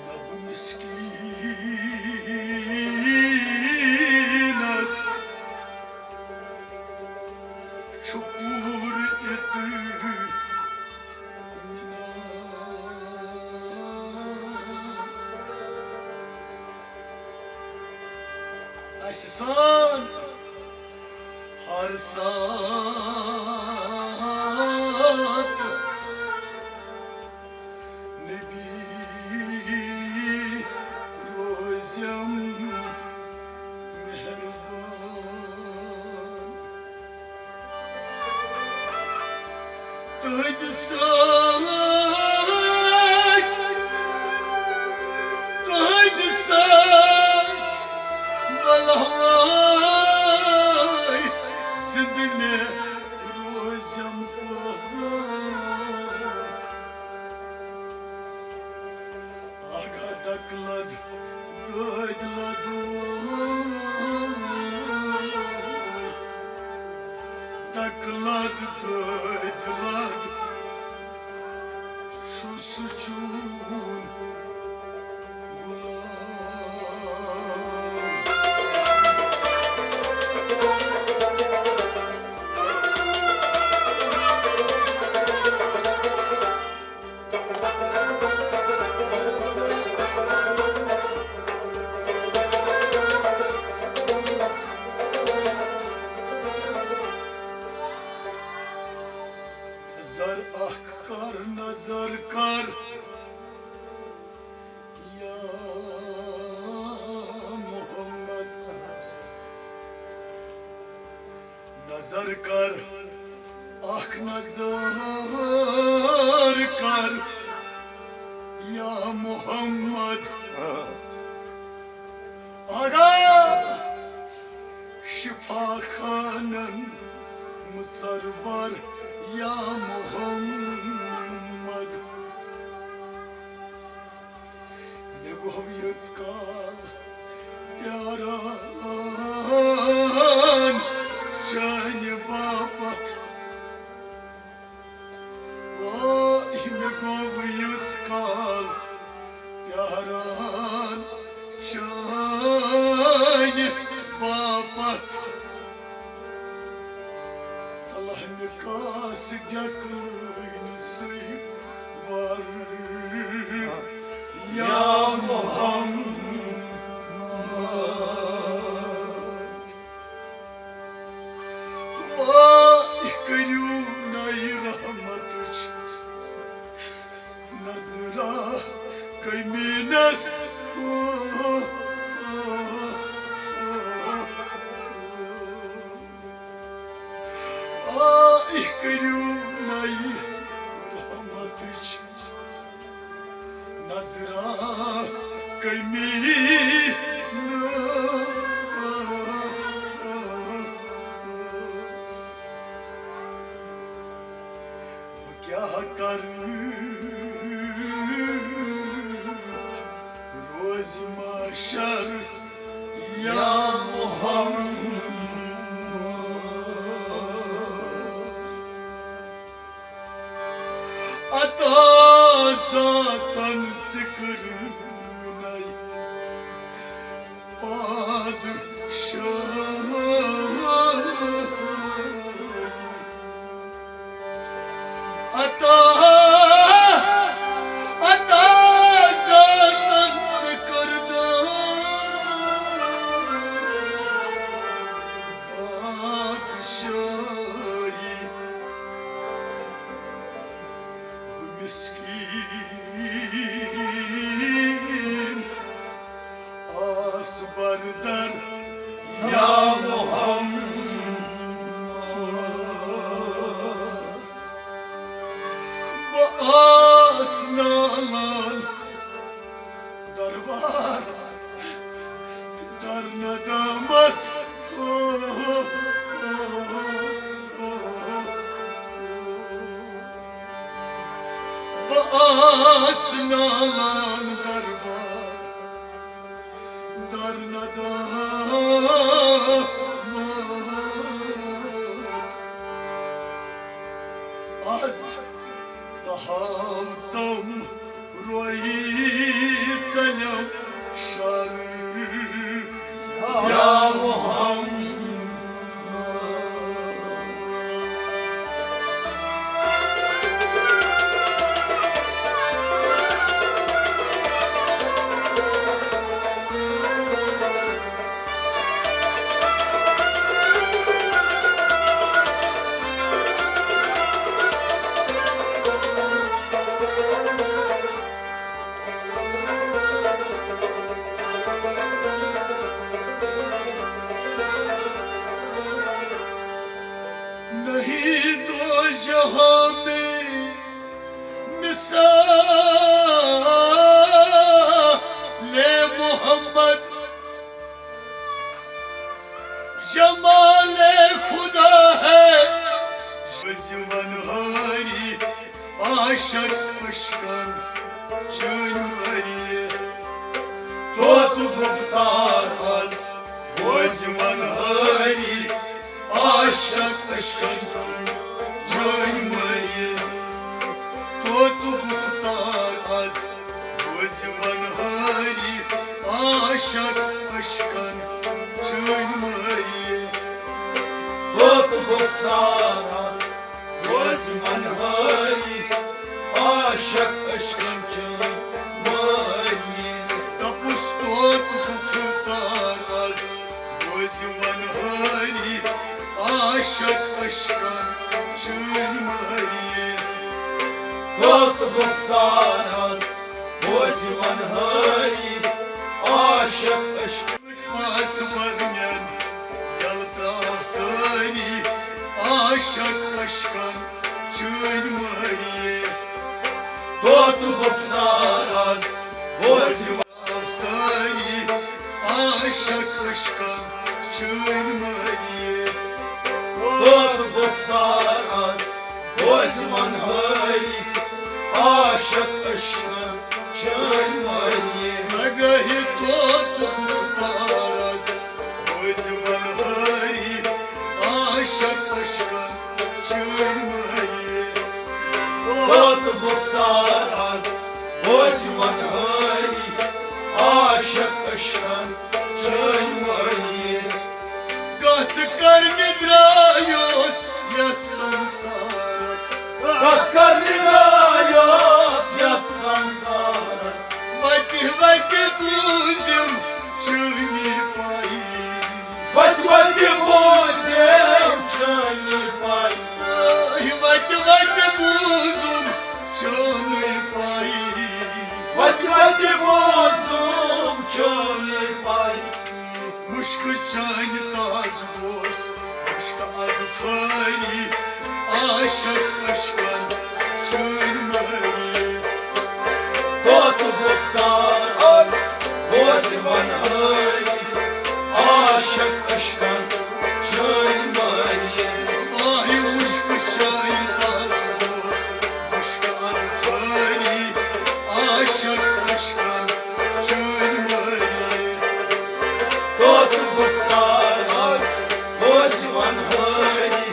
نہ بہٕ مسکیٖنس چھُ پوٗرٕ اطمینان۔ اسہِ سان ہر ساتہٕ نبی روزٮ۪م مہربان۔ تہنٛدِ سۭتۍ، تہنٛدِ سۭتۍ بلوٲے زِندٕ مےٚ روزٮ۪م پٲغام۔ آگاہ دکلد دٲدۍ لدوے، دکلد دٲدۍ لد چھُ سُہ چون غلام۔ نظر اکھ کر، نظر کر، یا محمد۔ نظر کر، اکھ نظر کر، یا محمد۔ آگاہ شفا خانن مُژر بر، یا محمد۔ مےٚ گوٚو ییٖژ کال پیاران چانہِ باپتھ۔ واے، مےٚ گوٚو ییٖژ کال پیاران چانہِ باپتھ۔ تلہٕ مےٚ کاسہٕ ڈٮ۪کہٕ لٲنۍ سٕے بر، یا محمد۔ واے، کٔرِو نَیہِ رحمتٕچ نظرا کٔمیٖنس۔ آے، کٔرِو نَیہِ رحمتٕچ نظرا کٔمیٖنس۔ بہٕ کیٛاہ کرٕ روزِ محشر، یا محمد۔ عطا ذاتن ژٕ کٔرٕنَے پادشاہ۔ عطا، عطا ذاتن ژٕ کٔرٕنَے پادشاہی۔ مسکین آس بردر یا محمد، بہٕ آس نالان دربار در ندامت۔ بہٕ آس نالان دربار در ندامت۔ از زہاو تم روئی ژلم شر یا محمد۔ نہیں دو جہاں میں مثال محمد، جمال خدا ہے۔ بزی ونہاری عاشق عشقن چٲنۍ مٲرِتھ۔ توتہٕ گُفتار از بوزِ ونہاری عاشق عشقن چٲنۍ مٲرِتھ۔ توتہٕ گُفتار از بوزِ ونہاری عاشق عشقن چٲنۍ مٲرِتھ۔ توتہٕ گُفتار از بوزِ ونہاری عاشق عشقن چٲنۍ مٲرِتھ۔ دوٚپُس توتہٕ گُفتار از بوزِ ونہاری عاشق عشقن چٲنۍ مٲرِتھ۔ توتہٕ گُفتار از بوزِ ونہاری عاشق عشق۔ پاس برمین یل تراو تٲری عاشق عشقن چٲنۍ مٲرِتھ۔ توتہٕ گُفتار از بوزِ تٲری عاشق عشقن چٲنۍ مٲرِتھ۔ توتہٕ گُفتار از بوزِ ونہاری عاشق عشقن چٲنۍ مٲرِتھ۔ نگاہہِ توتہٕ گُفتار از بوزِ ونہاری عاشق عشقن چٲنۍ مٲرِتھ۔ توتہٕ گُفتار از بوزِ ونہاری عاشق عشقن چٲنۍ مٲرِتھ۔ کتھ کرنہِ درٛایوس یتھ سمسارس۔ کتھ کرنہِ درٛایوس یتھ سمسارس۔ وتہِ وتہِ بوٗزِم چٲنی پایی۔ وتہِ وتہِ بوٗزِم چٲنی پایی۔ آے وتہِ وتہِ بوٗزُم چٲنی پایی۔ وتہِ وتہِ بوٗزُم چٲنی پایی۔ مُشکہٕ چانہِ تازٕ گوس، مُشکہٕ اَدفٲری، عاشق عشقن چٲنۍ مٲری۔ طوطہٕ گُفتار از بوزِ ونہٲری، عاشق عشقن چٲنۍ مٲری۔ آہہِ مُشکہٕ چانہِ تازٕ گوس، مُشکہٕ اَدفٲری، عاشق عشقن چٲنۍ مٲری۔ طوطہٕ گُفتار از بوزِ ونہٲری،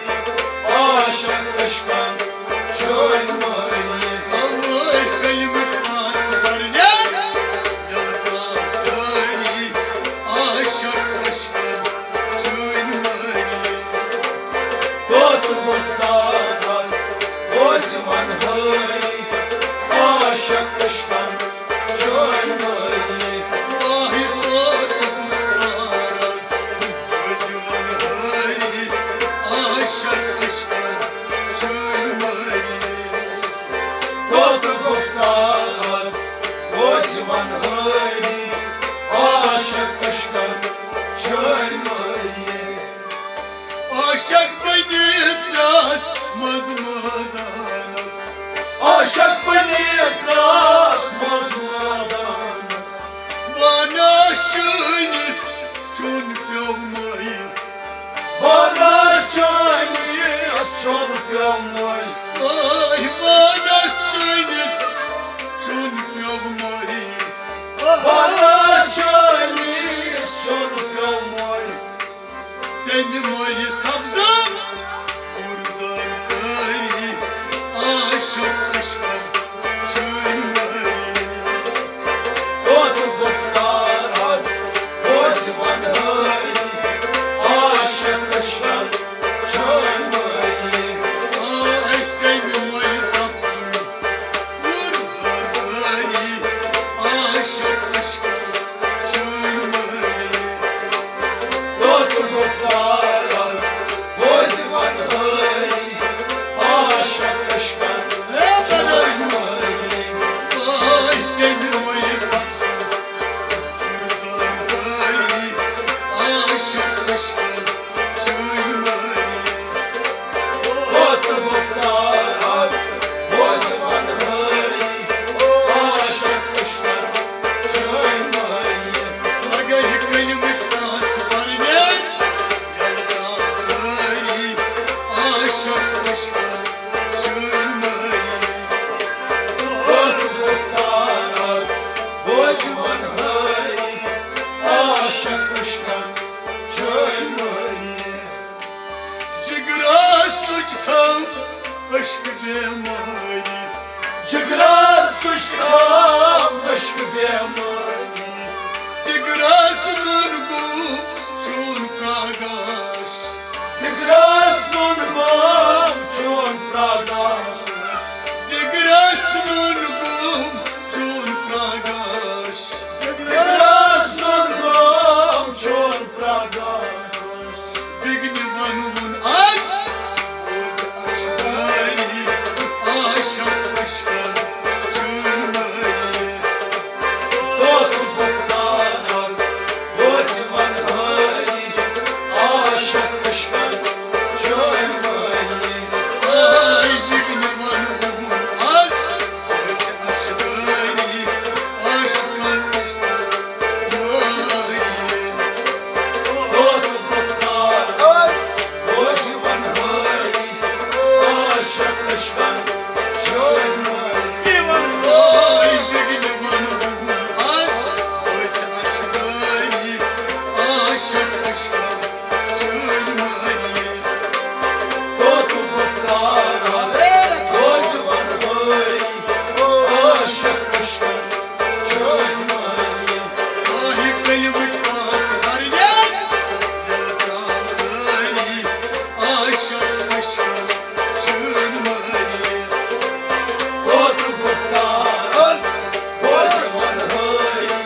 چھکھ پنیر تراس منٛز مٲدانس۔ وانس چٲنِس چون پیوٚو مٲیی۔ وانس چٲنِس چون پیوٚو مٲیی۔ آے وانس چٲنِس چون پیوٚو مٲیی۔ وانس چٲنِس چون پیوٚو مٲیی۔ تٔمۍ مٲیہِ سبزن کوٚر زرکٲری، عاشق عشقن چٲنۍ مٲری۔ کوٚت گُفتار آز بوزِ ونہٲری، عاشق عشقن چٲنۍ مٲری۔ آے تٔمۍ مٲیہِ سبزن کوٚر زرکٲری، عاشق عشقن چٲنۍ مٲری۔ توتہِ گُفتار آز بوزِ ونہٲری، عاشق عشقن چٲنۍ مٲری۔ آے تٔمۍ مٲیہِ سبزن کوٚر زرکٲری، عاشق عشقن چٲنۍ مٲری۔ کوٚت گُفتار آز بوزِ ونہٲری، عاشق عشقن چٲنۍ مٲری۔ لگٲیِکھ کلمہٕ ٹاس پرنہِ، یلہٕ ترٛاو دٲری، عاشق عشقن چٲنۍ مٲری۔ کوٚت گُفتار آز بوزِ ونہٲری، عاشق عشقن چٲنۍ مٲری۔ جگرس تُج تھم عشق بیمٲری۔ جگرس تُج تھم عشق بیمٲری۔ جگرس نُن گوٚو چون پرٛاگاش۔ جگرس نُن گوٚو چون پرٛاگاش۔ جگرس نُن گوٚو چون پرٛاگاش۔ جگرس نُن گوٚو چون پرٛاگاش۔ بِگنہِ ونُن آز، بوز اچھداری، عاشق عشقن چٲنۍ مٲری۔ کوٚت گُفتار آز، بوز ونہٲری، عاشق عشقن چٲنۍ مٲری۔ آے بِگنہِ ونُن آز، بوز اچھداری، عاشقن چٲنۍ مٲری۔ کوٚت گُفتار آز، بوز ونہٲری، عاشق عشقن چٲنۍ مٲری۔ آے بِگنہِ ونُن آز، بوز اچھداری، عاشق عشقن چٲنۍ مٲری۔ کوٚت گُفتار آز، بوز ونہٲری، عاشق عشقن چٲنۍ مٲری۔ آہہِ کلمٕچ آس ہر یاد، دل ترٛاو دٲری، عاشق عشقن چٲنۍ مٲری۔ کوٚت گُفتار آز، بوز ونہٲری،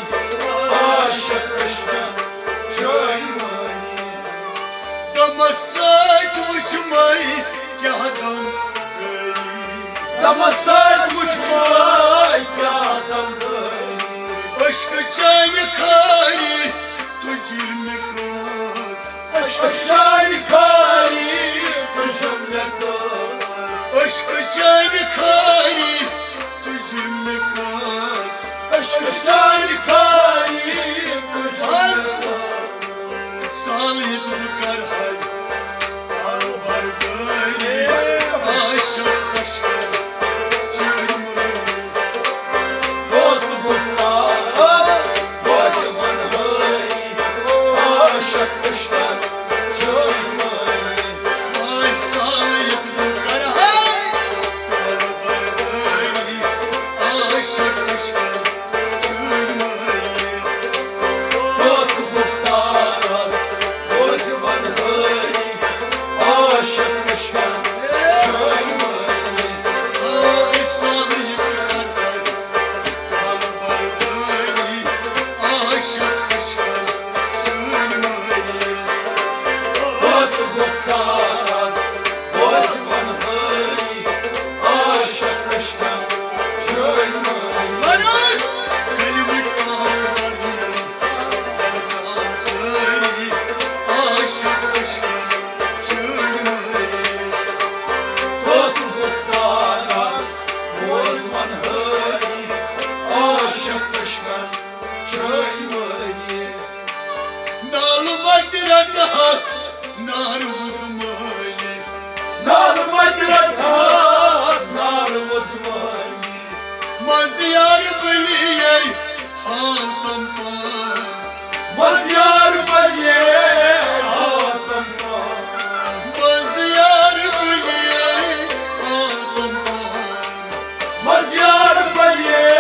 عاشق عشقن چٲنۍ مٲری۔ دمس سۭتۍ وٕچھ مے کیٛاہ دم دٲری۔ دمس سۭتۍ وٕچھ مے کیٛاہ دم دٲری۔ عشقہٕ چانہِ خٲری تُجِر مےٚ کٲژ۔ عشقہٕ چانہِ خٲری تُجِر مےٚ کٲژ۔ عشقہٕ چانہِ خٲری تُجِر مےٚ کٲژ۔ عشقہٕ چانہِ خٲری تُجِر مےٚ کٲژ۔ سال ییٚتہِ بہٕ کرٕ ہاے، پال بردٲری، عاشق عشقن چٲنۍ مٲری۔ کوٚت گُفتار آز، بوز ونہٲری، عاشق عشقن چٲنۍ مٲری۔ آے سال ییٚتہِ بہٕ کرٕ ہاے، پال بردٲری، عاشق عشقن چٲنۍ مٲری۔ کوٚت گُفتار آز، بوز ونہٲری، یار بلیے ہاتم پان۔ بس یار بلیے ہاتم پان۔ بس یار بلیے ہاتم پان۔ بس یار بلیے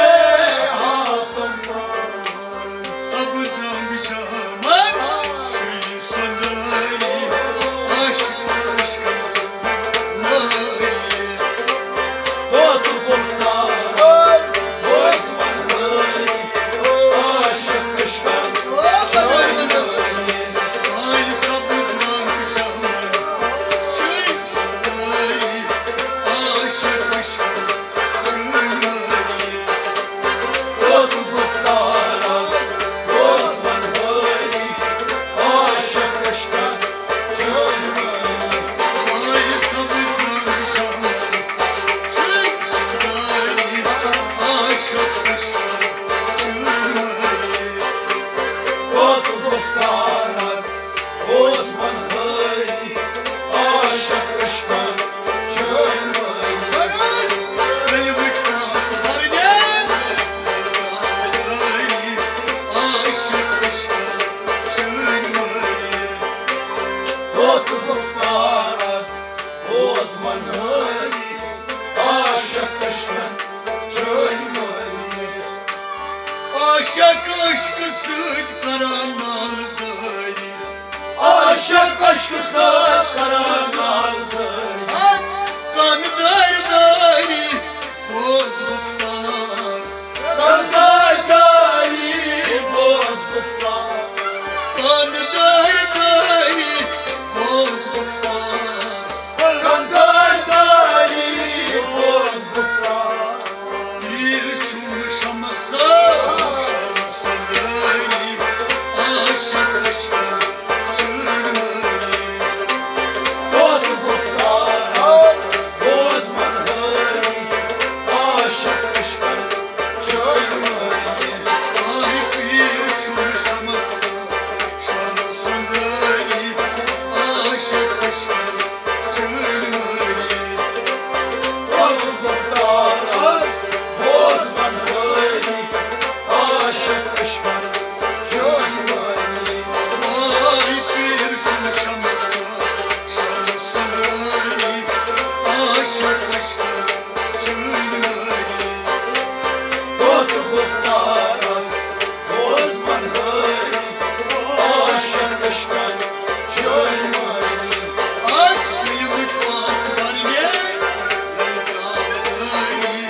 ہاتم پان۔ سبز رنگ جامن شوی سندری عاشق عشق ماری۔ عاشق عشق سۭتۍ کران نالہٕ زٲری۔ عاشق عشق سۭتۍ کران نالہٕ زٲری۔ کن دٲرۍ دٲری بوز گُفتار۔ کن دٲرۍ دٲری بوز گُفتار۔ کن دٲرۍ دٲری بوز گُفتار۔ کن دٲرۍ دٲری بوز گُفتار۔ پیٖر چھُم شمس، شمس سُنٛدری، عاشق عشقن چٲنۍ مٲری۔ دۄد گُفتارس بوز منہٲری، عاشق عشقن چٲنۍ مٲری۔ آہہِ پیٖر چھُم شمس، شمس سُنٛدری، عاشق عشقن چٲنۍ مٲری۔ دۄد گُفتارس بوز منہٲری، عاشق عشقن چٲنۍ مٲری۔ آہہِ پیٖر چھُم شمس، شمس سُنٛدری، عاشق عشقن چٲنۍ مٲری۔ دۄد گُفتارس بوز منہٲری، عاشق عشقن چٲنۍ مٲری۔ آز گٔیمٕتۍ پاس برنہِ، للچاوٲری،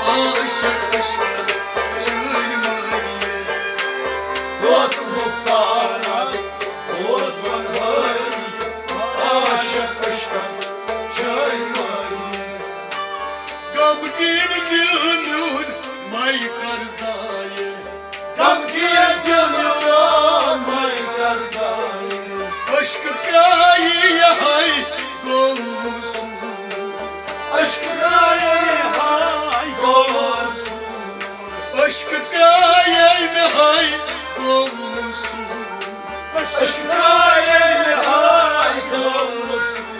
عاشق عشقن چٲنۍ مٲری۔ دۄد گُفتارس بوز منہٲری، عاشق عشقن چٲنۍ مٲری۔ غمگیٖن دِل میون مَے کر ضایع۔ غمگیٖن دِل میون مَے کر ضایع۔ عشق کرٛایہِ یِہوٚے گوٚو سون۔ عشق کرٛایہِ یِہوٚے گوٚو سون۔ عشق کرٛایہِ یِہوٚے گوٚو سون۔ عشق کرٛایہِ یِہوٚے گوٚو سون۔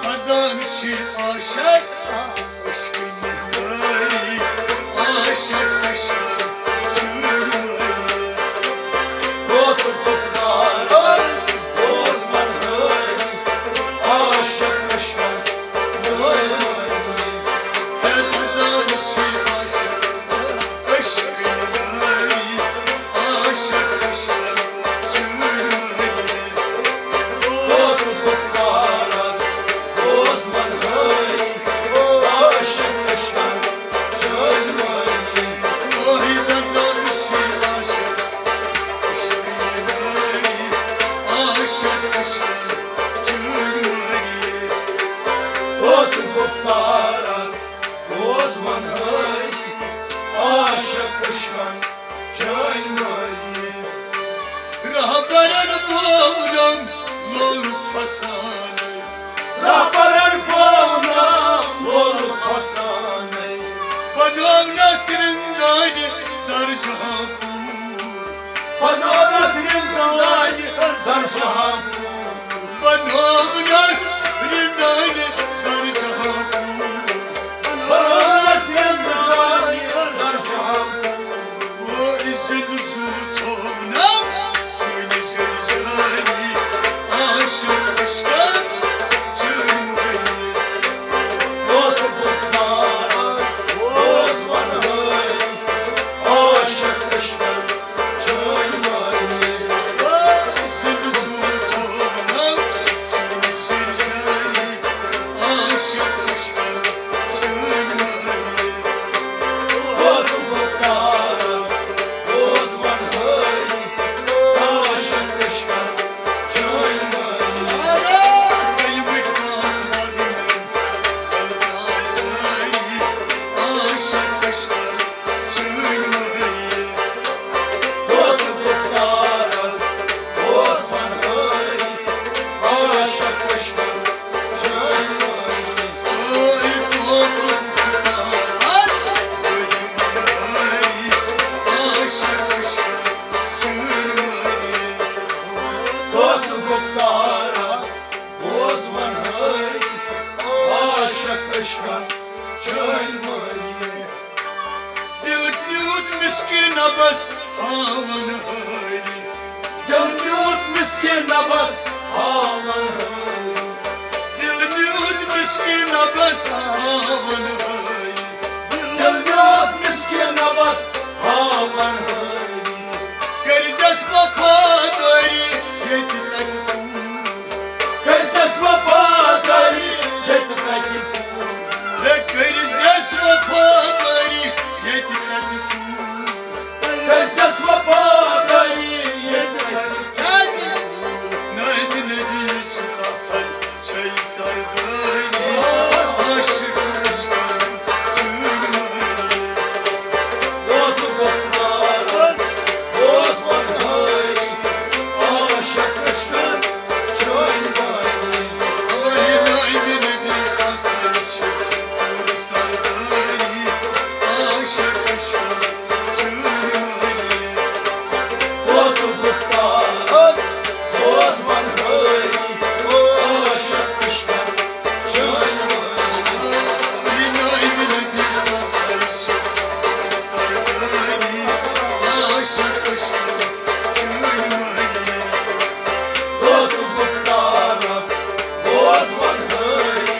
خزان چھِ عاشق عشق مہنگاری، عاشق عشق چٲنۍ مٲری۔ دۄد گُفتارس بوز منہٲری، عاشق عشقن چٲنۍ مٲری۔ ہے خزان چھِ عاشق عشق مہنگاری، عاشق عشق چٲنۍ مٲری۔ دۄد گُفتارس بوز منہٲری، عاشق عشقن چٲنۍ مٲری۔ آہہِ خزان چھِ عاشق عشق مہنگاری، عاشق عشقن چٲنۍ مٲری۔ دۄد گُفتارس بوز منہٲری، عاشق عشقن چٲنۍ مٲری۔ رہبرن بوونم لولُک فسانَے۔ رہبرن بوونم لولُک فسانَے۔ بنوونس رندانہِ درجہٕ ہا پوٗر۔ بنوونس رندانہِ درجہٕ ہا پوٗر۔ بنوونس رندانہِ درجہٕ ہا پوٗر۔ بنوونس رندانہِ عشقن چٲنۍ مٲنی۔ دِل نیوٗتھ مِسکیٖن نبس ہاوَن ہٲری۔ دِل نیوٗتھ مِسکیٖن نبس ہاوَن ہٲری۔ دِل نیوٗتھ مِسکیٖن نبس ہاوَن ہٲری۔ دِل نیوٗتھ مِسکیٖن نبس ہاوَن ہٲری۔ کٔرۍزٮ۪س وفادٲری ییٚتہِ تَتہِ پوٗرٕ۔ کٔرۍزٮ۪س وفادٲری ییٚتہِ تَتہِ پوٗرٕ۔ ہے، کٔرۍزٮ۪س وفادٲری ییٚتہِ تَتہِ پوٗرٕ۔ کٔرۍزٮ۪س وفادٲری ییٚتہِ تَتہِ۔ کیٛازِ؟ نٲوِ نبی چھِ تسل چھے سردٲری، عاشق عشقن چٲنۍ مٲری۔ دوست گفتارس بوز ونہٲری، عاشق عشقن چٲنۍ مٲری۔ نٲوِ نبی تسل چھے سردٲری، عاشق عشقن چٲنۍ مٲری۔ دوست گفتارس بوز ونہٲری، عاشق عشقن چٲنۍ مٲری۔ دوست گفتارس بوز ونہٲری،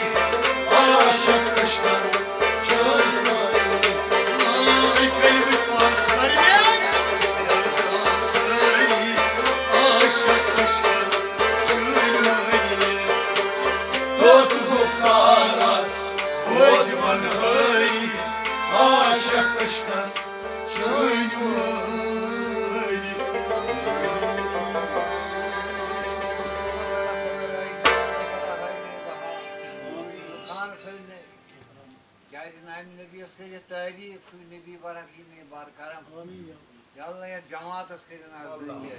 عاشق عشقن چٲنۍ مٲری۔ دوست گفتارس بوز ونہٲری، عاشق عشقن چٲنۍ مٲری۔ کیٛازِ نامہِ نبیَس کٔرِتھ تعریٖف، سُے نبی برکت یی نہٕ بار کرم۔ آمیٖن یا اللہ۔ یا اللہ، یَتھ جماعتَس کٔرِن آز دُنیا۔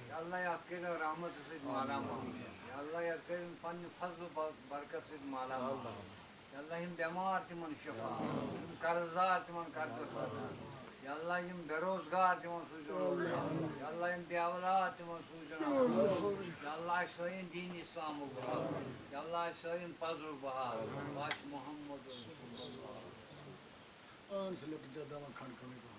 یا اللہ، یَتھ کٔرِن رحمتہٕ سۭتۍ مالا مال۔ یا اللہ، یَتھ کٔرِن پننہِ فضل و بر-، برکت سۭتۍ مالا مال۔ یا اللہ، یِم بٮ۪مار تِمن شفا، یِم قرضدار تِمن قرضس ادا۔ یا اللہ، یِم بے روزگار تِمن سوٗزِن روزگار۔ یا اللہ، یِم بے اولاد تِمن سوٗزِن اولاد۔ یا اللہ، اَسہِ ہٲیِن دیٖن اسلامُک بہار۔ یا اللہ، اَسہِ ہٲیِن پزرُک بہار۔ بس محمد رسول اللہ۔ اہن سا لۄکٕٹ جا دوا کھنٛڈ کمٕے پہم۔